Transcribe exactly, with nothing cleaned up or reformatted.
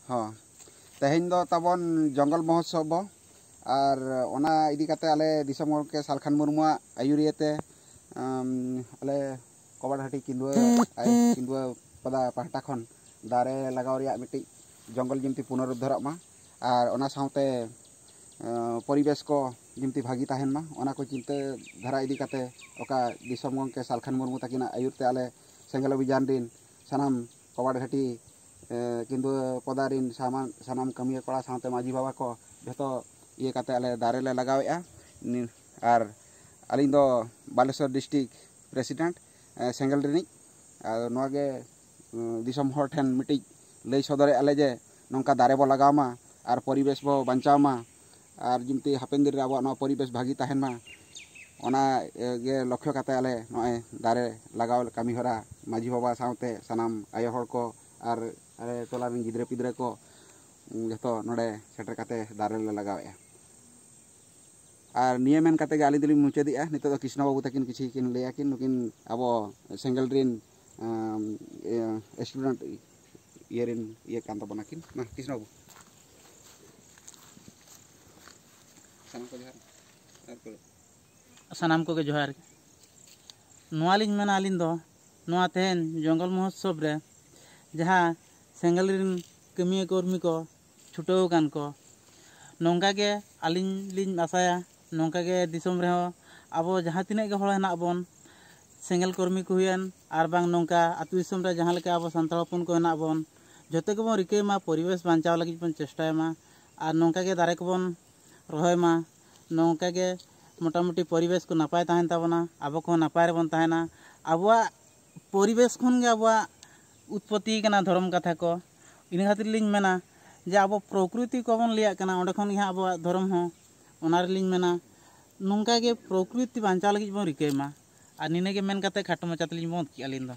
ᱦᱚᱸ, ᱛᱮᱦᱮᱧ ᱫᱚ ᱛᱟᱵᱚᱱ ᱡᱚᱝᱜᱚᱞ ᱢᱚᱦᱳᱛᱥᱚᱵ ᱵᱚ, ᱟᱨ ᱚᱱᱟ ᱤᱫᱤ ᱠᱟᱛᱮ ᱟᱞᱮ ᱫᱤᱥᱚᱢ ᱜᱚᱢᱠᱮ ᱥᱟᱞᱠᱷᱟᱱ ᱢᱩᱨᱢᱩᱣᱟᱜ ᱟᱹᱭᱩᱨᱤᱭᱟᱹ ᱛᱮ, ᱟᱢ, ᱟᱞᱮ ᱠᱚᱵᱟᱰᱦᱟᱹᱴᱤ ᱠᱤᱸᱫᱩᱣᱟᱹ ᱟᱭ-, ᱠᱤᱸᱫᱩᱣᱟᱹ ᱯᱟᱫᱟ ᱯᱟᱦᱴᱟ ᱠᱷᱚᱱ ᱫᱟᱨᱮ ᱞᱟᱜᱟᱣ ᱨᱮᱭᱟᱜ ᱢᱤᱫᱴᱤᱡ ᱡᱚᱝᱜᱚᱞ ᱡᱤᱱᱛᱤ ᱯᱩᱱᱚᱨᱩᱫᱽᱫᱷᱟᱨᱚᱜ ᱢᱟ, ᱟᱨ ᱚᱱᱟ ᱥᱟᱶᱛᱮ, ᱟᱸ, ᱯᱚᱨᱤᱵᱮᱥ ᱠᱚ ᱡᱤᱱᱛᱤ ᱵᱷᱟᱹᱜᱤ ᱛᱟᱦᱮᱱ ᱢᱟ, ᱚᱱᱟ ᱠᱚ ᱪᱤᱱᱛᱟᱹ ᱫᱷᱟᱨᱟ ᱤᱫᱤ ᱠᱟᱛᱮ ᱚᱠᱟ ᱫᱤᱥᱚᱢ ᱜᱚᱢᱠᱮ ᱥᱟᱞᱠᱷᱟᱱ ᱢᱩᱨᱢᱩ ᱛᱟᱹᱠᱤᱱᱟᱜ ᱟᱹᱭᱩᱨ ᱛᱮ ᱟᱞᱮ ᱥᱮᱸᱜᱮᱞ ᱚᱵᱷᱤᱡᱟᱱ ᱨᱤᱱ ᱥᱟᱱᱟᱢ ᱠᱚᱵᱟᱰᱦᱟᱹᱴᱤ, ᱮ, ᱠᱤᱸᱫᱩᱣᱟᱹ ᱯᱚᱫᱟ ᱨᱤᱱ ᱥᱟᱢᱟᱱ-, ᱥᱟᱱᱟᱢ ᱠᱟᱹᱢᱤᱭᱟᱹ ᱠᱚᱲᱟ ᱥᱟᱶᱛᱮ ᱢᱟᱹᱡᱷᱤ ᱵᱟᱵᱟ ᱠᱚ ᱡᱷᱚᱛᱚ ᱤᱭᱟᱹ ᱠᱟᱛᱮ ᱟᱞᱮ ᱫᱟᱨᱮ ᱞᱮ ᱞᱟᱜᱟᱣᱮᱫᱼᱟ᱾ ᱱᱤ-, ᱟᱨ ᱟᱹᱞᱤᱧ ᱫᱚ ᱵᱟᱞᱮᱥᱚᱨ district president, ᱮ, ᱥᱮᱸᱜᱮᱞ ᱨᱤᱱᱤᱡ᱾ ᱟᱨ ᱱᱚᱣᱟ ᱜᱮ, ᱩᱸ, ᱫᱤᱥᱚᱢ ᱦᱚᱲ ᱴᱷᱮᱱ ᱢᱤᱫᱴᱤᱡ ᱞᱟᱹᱭ ᱥᱚᱫᱚᱨᱮᱫᱼᱟ ᱞᱮ ᱡᱮ ᱱᱚᱝᱠᱟ ᱫᱟᱨᱮ ᱵᱚ ᱞᱟᱜᱟᱣ ᱢᱟ ᱟᱨ ᱯᱚᱨᱤᱵᱮᱥ ᱵᱚ ᱵᱟᱧᱪᱟᱣ ᱢᱟ, ᱟᱨ ᱡᱤᱢᱛᱤ ᱦᱟᱯᱮᱱ ᱫᱤᱱ ᱨᱮ ᱟᱵᱚᱣᱟᱜ ᱱᱚᱣᱟ ᱯᱚᱨᱤᱵᱮᱥ ᱵᱷᱟᱹᱜᱤ ᱛᱟᱦᱮᱱ ᱢᱟ, ᱚᱱᱟ, ᱮ, ᱜᱮ ᱞᱚᱠᱠᱷᱚ ᱠᱟᱛᱮ ᱟᱞᱮ ᱱᱚᱜᱼᱚᱭ ᱫᱟᱨᱮ ᱞᱟᱜᱟᱣ ᱠᱟᱹᱢᱤ ᱦᱚᱨᱟ ᱢᱟᱹᱡᱷᱤ ᱵᱟᱵᱟ ᱥᱟᱶᱛᱮ ᱥᱟᱱᱟᱢ ᱟᱭᱳ ᱦᱚᱲ ᱠᱚ ᱟᱨ ᱟᱞᱮ ᱴᱚᱞᱟ ᱨᱮᱱ ᱜᱤᱫᱽᱨᱟᱹ ᱯᱤᱫᱽᱨᱟᱹ ᱠᱚ, ᱩᱸ, ᱡᱷᱚᱛᱚ ᱱᱚᱰᱮ ᱥᱮᱴᱮᱨ ᱠᱟᱛᱮ ᱫᱟᱨᱮ ᱞᱮ ᱞᱟᱜᱟᱣᱮᱫᱼᱟ᱾ ᱟᱨ ᱱᱤᱭᱟᱹ ᱢᱮᱱ ᱠᱟᱛᱮ ᱜᱮ ᱟᱹᱞᱤᱧ ᱫᱚᱞᱤᱧ ᱢᱩᱪᱟᱹᱫᱮᱜᱼᱟ᱾ ᱱᱤᱛᱚᱜ ᱫᱚ ᱠᱨᱤᱥᱱᱚ ᱵᱟᱹᱵᱩ ᱛᱟᱹᱠᱤᱱ ᱠᱤᱪᱷᱩ ᱠᱤᱱ ᱞᱟᱹᱭᱟ ᱠᱤᱱ, ᱱᱩᱠᱤᱱ ᱟᱵᱚ ᱥᱮᱸᱜᱮᱞ ᱨᱤᱱ, ᱟᱢ, ᱤᱭᱟᱹ, student ᱤᱭᱟᱹ ᱨᱤᱱ ᱤᱭᱟᱹ ᱠᱟᱱ ᱛᱟᱵᱚᱱᱟ ᱠᱤᱱ᱾ ᱢᱟ, ᱠᱨᱤᱥᱱᱚ ᱵᱟᱹᱵᱩ᱾ ᱥᱟᱱᱟᱢ ᱠᱚ ᱡᱚᱦᱟᱨ᱾ ᱟᱨ ᱠᱚ ᱥᱟᱱᱟᱢ ᱠᱚᱜᱮ ᱡᱚᱦᱟᱨ᱾ ᱱᱚᱣᱟ ᱞᱤᱧ ᱢᱮᱱᱟ ᱟᱹᱞᱤᱧ ᱫᱚ, ᱱᱚᱣᱟ ᱛᱮᱦᱮᱧ ᱡᱚᱝᱜᱚᱞ ᱢᱚᱦᱳᱛᱥᱚᱵ ᱨᱮ ᱡᱟᱦᱟᱸ ᱥᱮᱸᱜᱮᱞ ᱨᱤᱱ ᱠᱟᱹᱢᱤᱭᱟᱹ ᱠᱚᱨᱢᱤ ᱠᱚ ᱪᱷᱩᱴᱟᱹᱣ ᱟᱠᱟᱱ ᱠᱚ, ᱱᱚᱝᱠᱟ ᱜᱮ ᱟᱹᱞᱤᱧ ᱞᱤᱧ ᱟᱥᱟᱭᱟ, ᱱᱚᱝᱠᱟ ᱜᱮ ᱫᱤᱥᱚᱢ ᱨᱮᱦᱚᱸ ᱟᱵᱚ ᱡᱟᱦᱟᱸ ᱛᱤᱱᱟᱹᱜ ᱜᱮ ᱦᱚᱲ ᱦᱮᱱᱟᱜ ᱵᱚᱱ, ᱥᱮᱸᱜᱮᱞ ᱠᱚᱨᱢᱤ ᱠᱚ ᱦᱩᱭᱮᱱ, ᱟᱨ ᱵᱟᱝ ᱱᱚᱝᱠᱟ ᱟᱹᱛᱩ ᱫᱤᱥᱚᱢ ᱨᱮ ᱡᱟᱦᱟᱸ ᱞᱮᱠᱟ ᱟᱵᱚ ᱥᱟᱱᱛᱟᱲ ᱦᱚᱯᱚᱱ ᱠᱚ ᱦᱮᱱᱟᱜ ᱵᱚᱱ, ᱡᱚᱛᱚ ᱜᱮᱵᱚᱱ ᱨᱤᱠᱟᱹᱭ ᱢᱟ, ᱯᱚᱨᱤᱵᱮᱥ ᱵᱟᱧᱪᱟᱣ ᱞᱟᱹᱜᱤᱫ ᱵᱚᱱ ᱪᱮᱥᱴᱟᱭ ᱢᱟ, ᱟᱨ ᱱᱚᱝᱠᱟ ᱜᱮ ᱫᱟᱨᱮ ᱠᱚᱵᱚᱱ ᱨᱚᱦᱚᱭ ᱢᱟ᱾ ᱱᱚᱝᱠᱟ ᱜᱮ ᱢᱚᱴᱟᱢᱩᱴᱤ ᱯᱚᱨᱤᱵᱮᱥ ᱠᱚ ᱱᱟᱯᱟᱭ ᱛᱟᱦᱮᱱ ᱛᱟᱵᱚᱱᱟ, ᱟᱵᱚ ᱠᱚᱦᱚᱸ ᱱᱟᱯᱟᱭ ᱨᱮᱵᱚᱱ ᱛᱟᱦᱮᱱᱟ᱾ ᱟᱵᱚᱣᱟᱜ ᱯᱚᱨᱤᱵᱮᱥ ᱠᱷᱚᱱ ᱜᱮ ᱟᱵᱚᱣᱟᱜ ᱩᱛᱯᱚᱛᱛᱤ ᱠᱟᱱᱟ ᱫᱷᱚᱨᱚᱢ ᱠᱟᱛᱷᱟ ᱠᱚ᱾ ᱤᱱᱟᱹ ᱠᱷᱟᱹᱛᱤᱨ ᱞᱤᱧ ᱢᱮᱱᱟ ᱡᱮ ᱟᱵᱚ ᱯᱨᱚᱠᱨᱤᱛᱤ ᱠᱚᱵᱚᱱ ᱞᱟᱹᱭᱟᱜ ᱠᱟᱱᱟ, ᱚᱸᱰᱮ ᱠᱷᱚᱱ ᱜᱮ ᱦᱟᱸᱜ ᱟᱵᱚᱣᱟᱜ ᱫᱷᱚᱨᱚᱢ ᱦᱚᱸ᱾ ᱚᱱᱟ ᱨᱮᱞᱤᱧ ᱢᱮᱱᱟ, ᱱᱚᱝᱠᱟ ᱜᱮ ᱯᱨᱚᱠᱨᱤᱛᱤ ᱵᱟᱧᱪᱟᱣ ᱞᱟᱹᱜᱤᱫ ᱵᱚᱱ ᱨᱤᱠᱟᱹᱭ ᱢᱟ᱾ ᱟᱨ ᱱᱤᱱᱟᱹ ᱜᱮ ᱢᱮᱱ ᱠᱟᱛᱮ ᱠᱷᱟᱴᱚ ᱢᱟᱪᱷᱟ ᱛᱮᱞᱤᱧ ᱵᱚᱱᱫᱽ ᱠᱮᱜᱼᱟ ᱟᱹᱞᱤᱧ ᱫᱚ᱾